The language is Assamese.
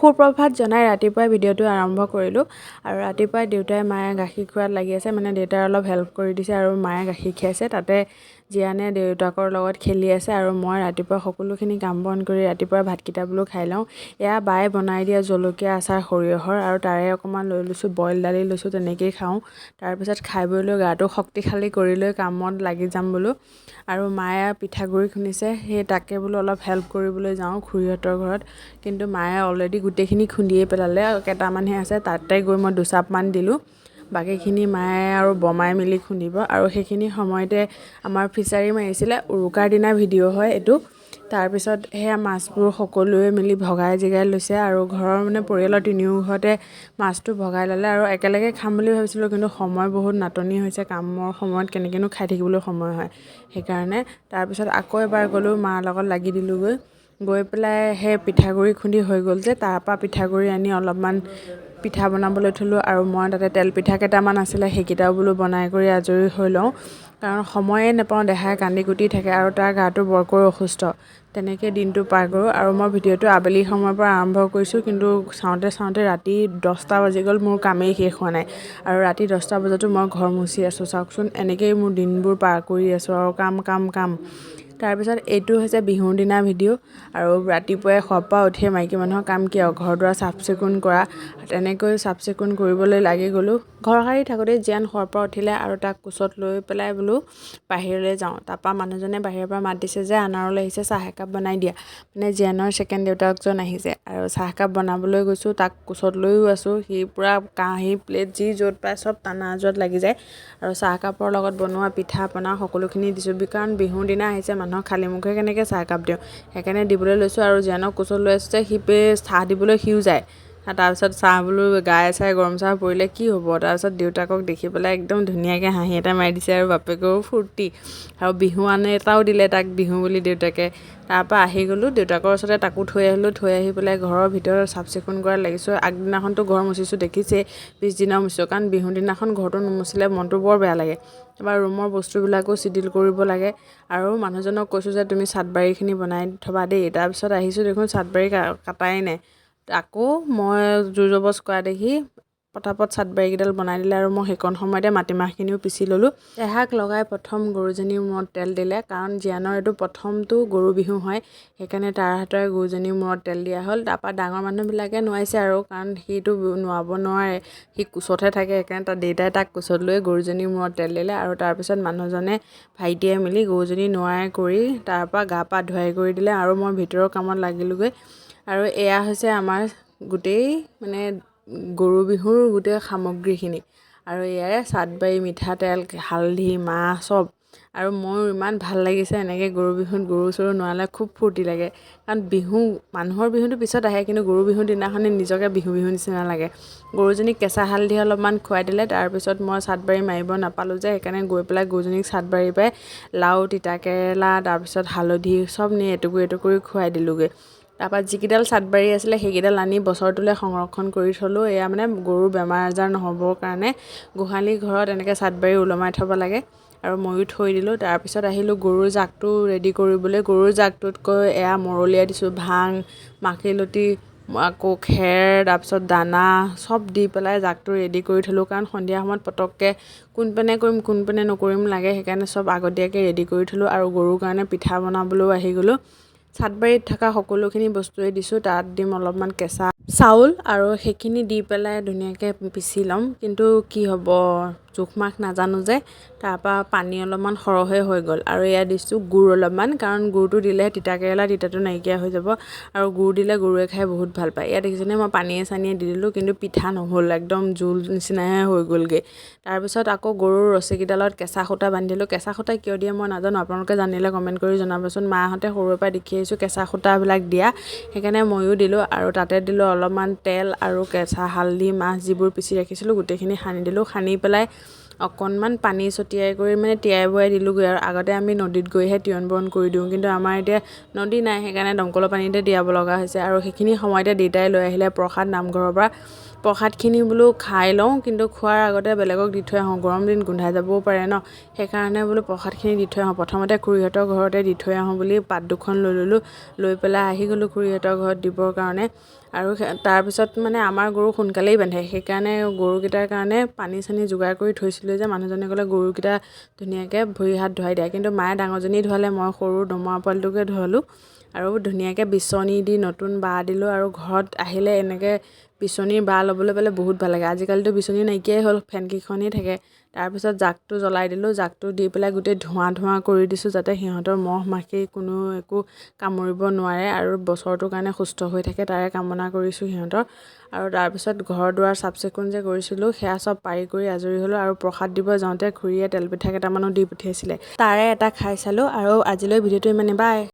সুপ্ৰভাত জনাই ৰাতিপুৱাই ভিডিঅ'টো আৰম্ভ কৰিলোঁ। আৰু ৰাতিপুৱাই দেউতাই মায়ে গাখীৰ খোৱাত লাগি আছে, মানে দেউতাই অলপ হেল্প কৰি দিছে আৰু মায়ে গাখীৰ খীৰাইছে। তাতে জীয়ানে দেউতাকৰ লগত খেলি আছে আৰু মই ৰাতিপুৱা সকলোখিনি কাম বন কৰি ৰাতিপুৱা ভাতকেইটা বোলো খাই লওঁ। এয়া বায়ে বনাই দিয়া জলকীয়া আচাৰ সৰিয়হৰ, আৰু তাৰে অকণমান লৈ লৈছোঁ, বইল দালি লৈছোঁ, তেনেকেই খাওঁ। তাৰপিছত খাই বৈ লৈ গাটো শক্তিশালী কৰি লৈ কামত লাগি যাম বোলো। আৰু মায়ে পিঠাগুড়ি খুন্দিছে, সেই তাকে বোলো অলপ হেল্প কৰিবলৈ যাওঁ খুৰীহঁতৰ ঘৰত। কিন্তু মায়ে অলৰেডি গোটেইখিনি খুন্দিয়ে পেলালে, কেইটামানহে আছে, তাতে গৈ মই দুচাপমান দিলোঁ। বাকীখিনি মায়ে আৰু বমাই মিলি খুন্দিব। আৰু সেইখিনি সময়তে আমাৰ ফিচাৰী মাৰিছিলে, উৰুকাৰ দিনা ভিডিঅ' হয় এইটো। তাৰপিছত সেয়া মাছবোৰ সকলোৱে মিলি ভগাই জিগাই লৈছে আৰু ঘৰৰ মানে পৰিয়ালৰ তিনিও ঘৰতে মাছটো ভগাই ল'লে। আৰু একেলগে খাম বুলি ভাবিছিলোঁ, কিন্তু সময় বহুত নাটনি হৈছে, কামৰ সময়ত কেনেকৈনো খাই থাকিবলৈ সময় হয়, সেইকাৰণে। তাৰপিছত আকৌ এবাৰ গ'লোঁ, মাৰ লগত লাগি দিলোঁগৈ। গৈ পেলাই সেই পিঠাগুড়ি খুন্দি হৈ গ'ল যে, তাৰপৰা পিঠাগুড়ি আনি অলপমান পিঠা বনাবলৈ থ'লোঁ। আৰু মই তাতে তেল পিঠা কেইটামান আছিলে, সেইকেইটাও বোলো বনাই কৰি আজৰি হৈ লওঁ, কাৰণ সময়ে নাপাওঁ। দেহাই কান্দি কুটি থাকে আৰু তাৰ গাটো বৰকৈ অসুস্থ। তেনেকৈ দিনটো পাৰ কৰোঁ। আৰু মই ভিডিঅ'টো আবেলি সময়ৰ পৰা আৰম্ভ কৰিছোঁ, কিন্তু চাওঁতে চাওঁতে ৰাতি 10টা বাজি গ'ল, মোৰ কামেই শেষ হোৱা নাই। আৰু ৰাতি 10টা বজাতো মই ঘৰ মুচি আছোঁ, চাওকচোন। এনেকৈয়ে মোৰ দিনবোৰ পাৰ কৰি আছোঁ আৰু কাম কাম কাম। তাৰপিছত এইটো হৈছে বিহুৰ দিনা ভিডিঅ'। আৰু ৰাতিপুৱাই শুৱাৰ পৰা উঠিয়ে মাইকী মানুহৰ কাম কি আৰু, ঘৰ দুৱাৰ চাফ চিকুণ কৰা। তেনেকৈ চাফ চিকুণ কৰিবলৈ লাগি গ'লোঁ। ঘৰ সাৰি থাকোঁতেই জীয়ান শুৱাৰ পৰা উঠিলে আৰু তাক কোচত লৈ পেলাই বোলো বাহিৰলৈ যাওঁ। তাৰপৰা মানুহজনে বাহিৰৰ পৰা মাত দিছে যে আনাৰলৈ আহিছে, চাহ একাপ বনাই দিয়া। মানে জীয়ানৰ ছেকেণ্ড দেউতাকজন আহিছে। আৰু চাহকাপ বনাবলৈ গৈছোঁ, তাক কোচত লৈও আছোঁ। সি পূৰা কাঁহী প্লেট যি য'ত পায় চব টানা আজোৰাত লাগি যায়। আৰু চাহকাপৰ লগত বনোৱা পিঠা পনা সকলোখিনি দিছোঁ, কাৰণ বিহুৰ দিনা আহিছে, মানুহক খালী মুখে কেনেকৈ চাহকাপ দিওঁ, সেইকাৰণে দিবলৈ লৈছোঁ। আৰু জীয়ানক কোচত লৈ আছোঁ যে সি চাহ দিবলৈ সিও যায়। তাৰপিছত চাহ বোলো গায়ে চায়ে গৰম চাহ পৰিলে কি হ'ব। তাৰপিছত দেউতাকক দেখি পেলাই একদম ধুনীয়াকৈ হাঁহি এটা মাৰি দিছে আৰু বাপেকেও ফূৰ্তি। আৰু বিহুৱান এটাও দিলে তাক বিহু বুলি দেউতাকে। তাৰপৰা আহি গ'লোঁ দেউতাকৰ ওচৰতে, তাকো থৈ আহিলোঁ। থৈ আহি পেলাই ঘৰৰ ভিতৰত চাফ চিকুণ কৰাত লাগিছোঁ। আগদিনাখনতো ঘৰ মুচিছোঁ দেখিছেই, পিছদিনাও মুচিছোঁ, কাৰণ বিহু দিনাখন ঘৰটো নুমুচিলে মনটো বৰ বেয়া লাগে। তাৰপৰা ৰুমৰ বস্তুবিলাকো চিজিল কৰিব লাগে। আৰু মানুহজনক কৈছোঁ যে তুমি চাটবাৰীখিনি বনাই থ'বা দেই। তাৰপিছত আহিছোঁ, দেখোন চাটবাৰী কটাই নাই। আকৌ মই জোৰ জবজ কৰা দেখি পটাপট চাটবাৰীকেইডাল বনাই দিলে। আৰু মই সেইকণ সময়তে মাটিমাহখিনিও পিচি ল'লোঁ। দেহাক লগাই প্ৰথম গৰুজনীৰ মূৰত তেল দিলে, কাৰণ জীয়ানৰ এইটো প্ৰথমটো গৰু বিহু হয়, সেইকাৰণে তাৰ হাতেৰে গৰুজনীৰ মূৰত তেল দিয়া হ'ল। তাৰপৰা ডাঙৰ মানুহবিলাকে নোৱাইছে আৰু, কাৰণ সিটো নোৱাব নোৱাৰে, সি কোচতহে থাকে, সেইকাৰণে তাৰ দেউতাই তাক কোচত লৈ গৰুজনীৰ মূৰত তেল দিলে। আৰু তাৰপিছত মানুহজনে ভাইটিয়ে মিলি গৰুজনী নোৱাই কৰি তাৰপৰা গা পা ধুৱাই কৰি দিলে। আৰু মই ভিতৰৰ কামত লাগিলোগৈ। আৰু এয়া হৈছে আমাৰ গোটেই মানে গৰু বিহুৰ গোটেই সামগ্ৰীখিনি। আৰু ইয়াৰে চাটবাৰী, মিঠাতেল, হালধি, মাহ চব। আৰু ময়ো ইমান ভাল লাগিছে এনেকৈ গৰু বিহুত গৰু চৰু নোৱালে খুব ফূৰ্তি লাগে, কাৰণ বিহু মানুহৰ বিহুটো পিছত আহে, কিন্তু গৰু বিহুৰ দিনাখনি নিজকে বিহু বিহু নিচিনা লাগে। গৰুজনীক কেঁচা হালধি অলপমান খুৱাই দিলে। তাৰপিছত মই চাটবাৰী মাৰিব নাপালোঁ যে, সেইকাৰণে গৈ পেলাই গৰুজনীক চাটবাৰীৰ পৰাই লাও, তিতাকেৰেলা, তাৰপিছত হালধি চব নি এটুকুৰি এটুকুৰি খুৱাই দিলোঁগৈ। তাৰপৰা যিকেইডাল চাটবাৰী আছিলে সেইকেইডাল আনি বছৰটোলৈ সংৰক্ষণ কৰি থ'লোঁ। এয়া মানে গৰুৰ বেমাৰ আজাৰ নহ'বৰ কাৰণে গোহালি ঘৰত এনেকৈ চাটবাৰী ওলমাই থ'ব লাগে, আৰু ময়ো থৈ দিলোঁ। তাৰপিছত আহিলোঁ গৰুৰ জাকটো ৰেডি কৰিবলৈ। গৰুৰ জাকটোতকৈ এয়া মৰলিয়াই দিছোঁ, ভাং, মাখিলতী, আকৌ খেৰ, তাৰপিছত দানা চব দি পেলাই জাকটো ৰেডি কৰি থ'লোঁ, কাৰণ সন্ধিয়া সময়ত পটককৈ কোনপিনে কৰিম কোনপিনে নকৰিম লাগে, সেইকাৰণে চব আগতীয়াকৈ ৰেডি কৰি থ'লোঁ। আৰু গৰুৰ কাৰণে পিঠা বনাবলৈও আহি গ'লোঁ। চাটবাৰীত থকা সকলোখিনি বস্তুৱে দিছোঁ, তাত দিম অলপমান কেঁচা চাউল আৰু সেইখিনি দি পেলাই ধুনীয়াকৈ পিচি ল'ম। কিন্তু কি হ'ব, জোখ মাখ নাজানো যে, তাৰপৰা পানী অলপমান সৰহে হৈ গ'ল। আৰু এয়া দিছোঁ গুৰ অলপমান, কাৰণ গুৰটো দিলে তিতাকেৰেলা তিতাটো নাইকিয়া হৈ যাব, আৰু গুৰ দিলে গৰুৱে খাই বহুত ভাল পায়। ইয়াত দেখিছেনে মই পানীয়ে চানীয়ে দি দিলোঁ, কিন্তু পিঠা নহ'ল, একদম জোল নিচিনাহে হৈ গ'লগৈ। তাৰপিছত আকৌ গৰুৰ ৰছীকেইডালত কেঁচা সূতা বান্ধিলোঁ। কেঁচা সূতা কিয় দিয়ে মই নাজানো, আপোনালোকে জানিলে কমেণ্ট কৰি জনাবচোন। মাহঁতে সৰুৰে পৰা দেখি আহিছোঁ কেঁচা সূতাবিলাক দিয়া, সেইকাৰণে ময়ো দিলোঁ। আৰু তাতে দিলোঁ অলপমান তেল আৰু কেঁচা হালধি, মাহ যিবোৰ পিচি ৰাখিছিলোঁ গোটেইখিনি সানি দিলোঁ। সানি পেলাই অকণমান পানী ছটিয়াই কৰি মানে তিয়াই বোৱাই দিলোঁগৈ। আৰু আগতে আমি নদীত গৈহে তিয়ন বৰণ কৰি দিওঁ, কিন্তু আমাৰ এতিয়া নদী নাই, সেইকাৰণে দমকলৰ পানীতে তিয়াব লগা হৈছে। আৰু সেইখিনি সময়তে দেউতাই লৈ আহিলে প্ৰসাদ নামঘৰৰ পৰা। প্ৰসাদখিনি বোলো খাই লওঁ, কিন্তু খোৱাৰ আগতে বেলেগক দি থৈ আহোঁ, গৰম দিন গোন্ধাই যাবও পাৰে ন, সেইকাৰণে বোলো প্ৰসাদখিনি দি থৈ আহোঁ। প্ৰথমতে খুৰীহঁতৰ ঘৰতে দি থৈ আহোঁ বুলি পাত দুখন লৈ ল'লোঁ, লৈ পেলাই আহি গ'লোঁ খুৰীহঁতৰ ঘৰত দিবৰ কাৰণে। আৰু তাৰপিছত মানে আমাৰ গৰু সোনকালেই বান্ধে, সেইকাৰণে গৰুকেইটাৰ কাৰণে পানী চানী যোগাৰ কৰি থৈছিলোঁ যে মানুহজনে ক'লে গৰুকেইটা ধুনীয়াকৈ ভৰি হাত ধুৱাই দিয়া। কিন্তু মায়ে ডাঙৰজনী ধুৱালে, মই সৰু দমৰা পোৱালিটোকে ধুৱালোঁ। আৰু ধুনীয়াকৈ বিচনী দি নতুন বাঁহ দিলোঁ। আৰু ঘৰত আহিলে এনেকৈ বিচনীৰ বাঁহ ল'বলৈ পালে বহুত ভাল লাগে। আজিকালিতো বিচনী নাইকিয়াই হ'ল, ফেনকেইখনেই থাকে। তাৰপিছত জাকটো জ্বলাই দিলোঁ, জাকটো দি পেলাই গোটেই ধোঁৱা ধোঁৱা কৰি দিছোঁ, যাতে সিহঁতৰ মহ মাখি কোনো একো কামুৰিব নোৱাৰে আৰু বছৰটোৰ কাৰণে সুস্থ হৈ থাকে, তাৰে কামনা কৰিছোঁ সিহঁতৰ। আৰু তাৰপিছত ঘৰ দুৱাৰ চাফ চিকুণ যে কৰিছিলোঁ, সেয়া চব পাৰি কৰি আজৰি হ'লোঁ। আৰু প্ৰসাদ দিব যাওঁতে খুৰীয়ে তেলপিঠা কেইটামানো দি পঠিয়াইছিলে, তাৰে এটা খাই চালোঁ। আৰু আজিলৈ ভিডিঅ'টো ইমানেই, বাই।